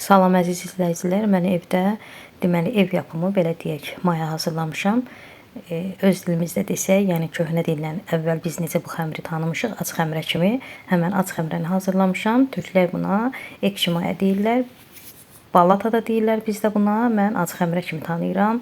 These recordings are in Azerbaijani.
Salam əziz izləyicilər, mən evdə deməli ev yapımı belə deyək, maya hazırlamışam. Öz dilimizdə desək, yəni köhnə dillə əvvəl biz necə bu xəmiri tanımışıq, ac xəmirə kimi, həmən ac xəmirəni hazırlamışam. Türklər buna ekşi maya deyirlər. Balata da deyirlər bizdə buna. Mən ac xəmirə kimi tanıyıram.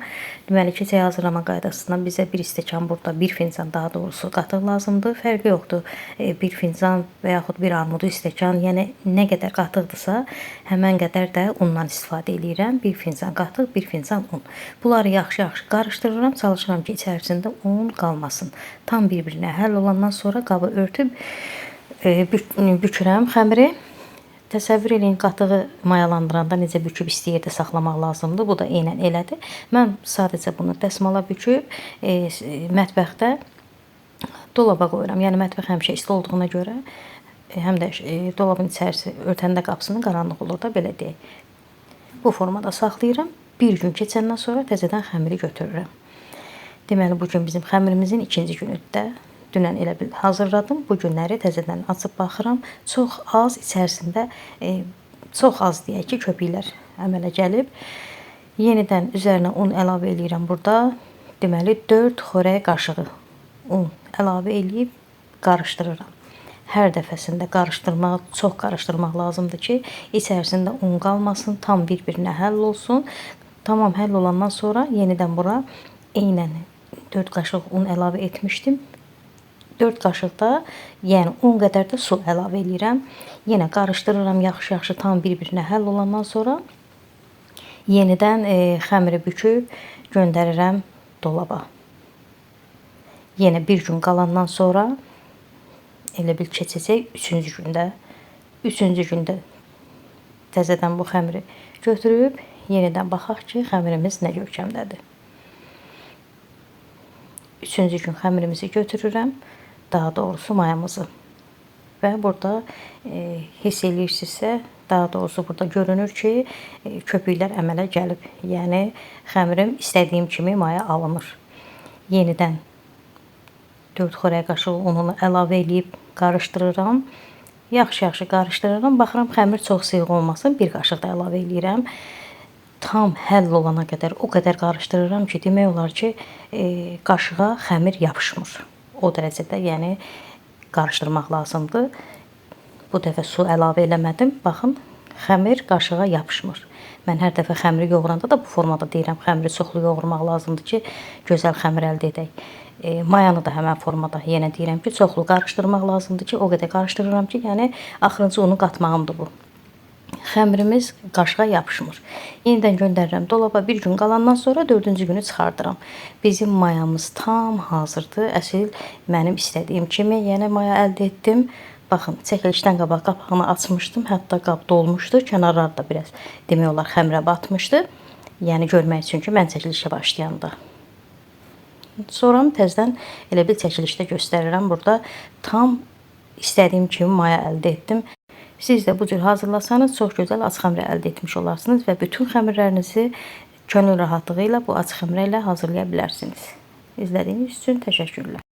Deməli keçək hazırlama qaydasına bizə bir stəkan burada bir fincan daha doğrusu qatıq lazımdır. Fərqi yoxdur. Bir fincan və yaxud bir armudu stəkan, yəni nə qədər qatıqdırsa, həmən qədər də undan istifadə eləyirəm. Bir fincan qatıq, bir fincan un. Bunları yaxşı-yaxşı qarışdırıram. Çalışıram ki, içərisində un qalmasın. Tam bir-birinə həll olandan sonra qabı örtüb bükürəm xəmiri. Təsəvvür eləyin, qatığı mayalandıranda necə büküb isti yerdə saxlamaq lazımdır. Bu da eynən elədir. Mən sadəcə bunu dəsmala büküb mətbəxdə dolaba qoyuram. Yəni mətbəx həmişə isti olduğuna görə həm də dolabın içərisi örtəndə qapısını qaranlıq olur da, belə deyək. Bu formada saxlayıram. Bir gün keçəndən sonra təzədən xəmiri götürürəm. Deməli, bu gün bizim xəmirimizin ikinci günüdür də. Dünən elə bil hazırladım. Bu günləri təzədən açıb baxıram. Çox az içərisində, çox az deyək ki, köpüklər əmələ gəlib. Yenidən üzərinə un əlavə eləyirəm burada. Deməli, 4 xörək qaşığı un əlavə eləyib qarışdırıram. Hər dəfəsində qarışdırmaq, çox qarışdırmaq lazımdır ki, içərisində un qalmasın, tam bir-birinə həll olsun. Tamam həll olandan sonra yenidən bura eynən 4 qaşıq un əlavə etmişdim. 4 qaşıq da, yəni un qədər də su əlavə eləyirəm. Yenə qarışdırıram yaxşı-yaxşı tam bir-birinə həll olandan sonra yenidən xəmiri büküb göndərirəm dolaba. Yenə bir gün qalandan sonra elə bil keçəcək 3-cü gündə. 3-cü gündə təzədən bu xəmiri götürüb yenidən baxaq ki, xəmirimiz nə görkəmdədir. 3-cü gün xəmirimizi götürürəm. Daha doğrusu mayamızı. Və burada hiss eləyirsinizsə, daha doğrusu burada görünür ki, köpüklər əmələ gəlib. Yəni xəmirim istədiyim kimi maya alınır. Yenidən 4 xörək qaşığı ununu əlavə eləyib qarışdırıram. Yaxşı-yaxşı qarışdırıram. Baxıram xəmir çox sıyıq olmasın, bir qaşıq da əlavə eləyirəm. Tam həll olana qədər o qədər qarışdırıram ki, demək olar ki, qaşığa xəmir yapışmır. O dərəcədə, yəni qarışdırmaq lazımdır. Bu dəfə su əlavə eləmədim. Baxın, xəmir qaşığa yapışmır. Mən hər dəfə xəmiri yoğuranda da bu formada deyirəm, xəmiri çoxlu yoğurmaq lazımdır ki, gözəl xəmir əldə edək. Mayanı da həmən formada yenə deyirəm ki, çoxlu qarışdırmaq lazımdır ki, o qədər qarışdırıram ki, yəni axırıncı unu qatmağımdır bu. Xəmirimiz qaşığa yapışmır. Yenidən göndərirəm dolaba. Bir gün qalandan sonra 4-cü günü çıxardıram. Bizim mayamız tam hazırdır. Əsil mənim istədiyim kimi, yəni maya əldə etdim. Baxın, çəkilişdən qabaq qapağını açmışdım. Hətta qab dolmuşdu. Kənarlar da biraz demək olar xəmirə batmışdı. Yəni görmək üçün ki, mən çəkilişə başlayanda. Sonra təzədən elə bir çəkilişdə göstərirəm. Burada tam istədiyim kimi maya əldə etdim. Siz də bu cür hazırlasanız çox gözəl ac xəmirə əldə etmiş olarsınız və bütün xəmirlərinizi könül rahatlığı ilə bu ac xəmirə ilə hazırlaya bilərsiniz. İzlədiyiniz üçün təşəkkürlər.